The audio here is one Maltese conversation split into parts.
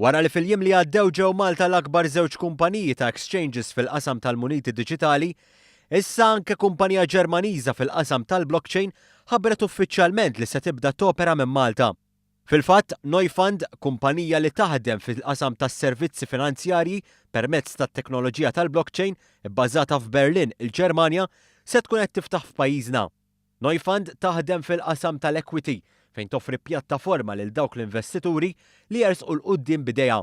Wara li fil-jiem li għaddew ġew Malta l-akbar żewġ kumpaniji ta' exchanges fil-qasam tal-muniti diġitali, issa anke kumpanija Ġermaniża fil-qasam tal-blockchain ħabbret uffiċjalment li se tibda topera minn Malta. Fil-fatt, Neufund, kumpanija li taħdem fil-qasam tas-servizzi finanzjarji permezz tat-teknoloġija tal-blockchain ibbażata f'Berlin, il-Ġermanja, se tkun qed tiftaħ f'pajjiżna. Neufund taħdem fil-qasam tal-equity, fejn toffri pjattaforma lil dawk l-investituri li jersqu 'l quddiem b'idea.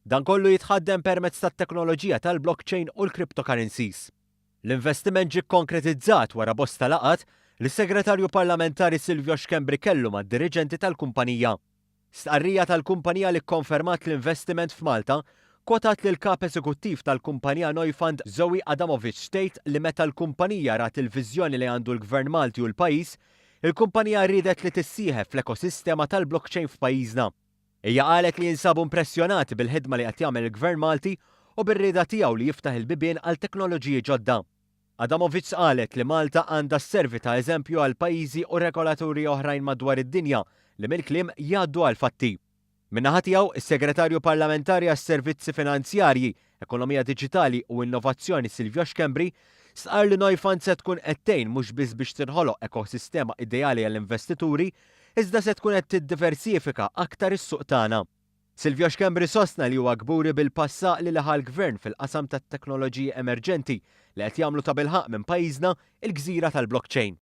Dan kollu jitħaddem permezz tat-teknoloġija tal-blockchain u l-cryptocurrencies. L-investiment ġie kkonkretizzat wara bosta laqgħat li s-Segretarju Parlamentari Silvio Schembri kellu mad-diriġenti tal-kumpanija. Stqarrija tal-kumpanija li kkonfermat l-investiment f'Malta kkwotat lill-Kap Eżekuttiv tal-kumpanija Neufund Zoe Adamovich tgħid li meta l-kumpanija rat il-viżjoni li għandu l-Gvern Malti u l-pajjiż, il-kumpanija riedet li tissieħeb fl-ekosistema tal-blockchain f'pajjiżna. Hija qalet li jinsabu impressjonati bil-ħidma li qed jagħmel il-Gvern Malti u bir-rieda tiegħu li jiftaħ il-bibien għal teknoloġiji ġodda. Adamovich qalet li Malta għandha sservi ta' eżempju għal pajjiżi u regolaturi oħrajn madwar id-dinja li mill-kliem jgħaddu għall-fatti. Min-naħa tiegħu, is-Segretarju Parlamentari għas-Servizzi Finanzjarji, Ekonomija Diġitali u Innovazzjoni Silvio Schembri stqarr li Neufund se tkun qed tgħin mhux biss biex tinħoloq ekosistema ideali għall-investituri iżda se tkun qed tiddiversifika aktar is-suq tagħna. Silvio Schembri sostna li huwa kburi bil-pass għaqli li ħa l-Gvern fil-qasam tat-teknoloġiji emerġenti li qed jagħmlu tabilħaqq minn pajjiżna il-gżira tal-blockchain.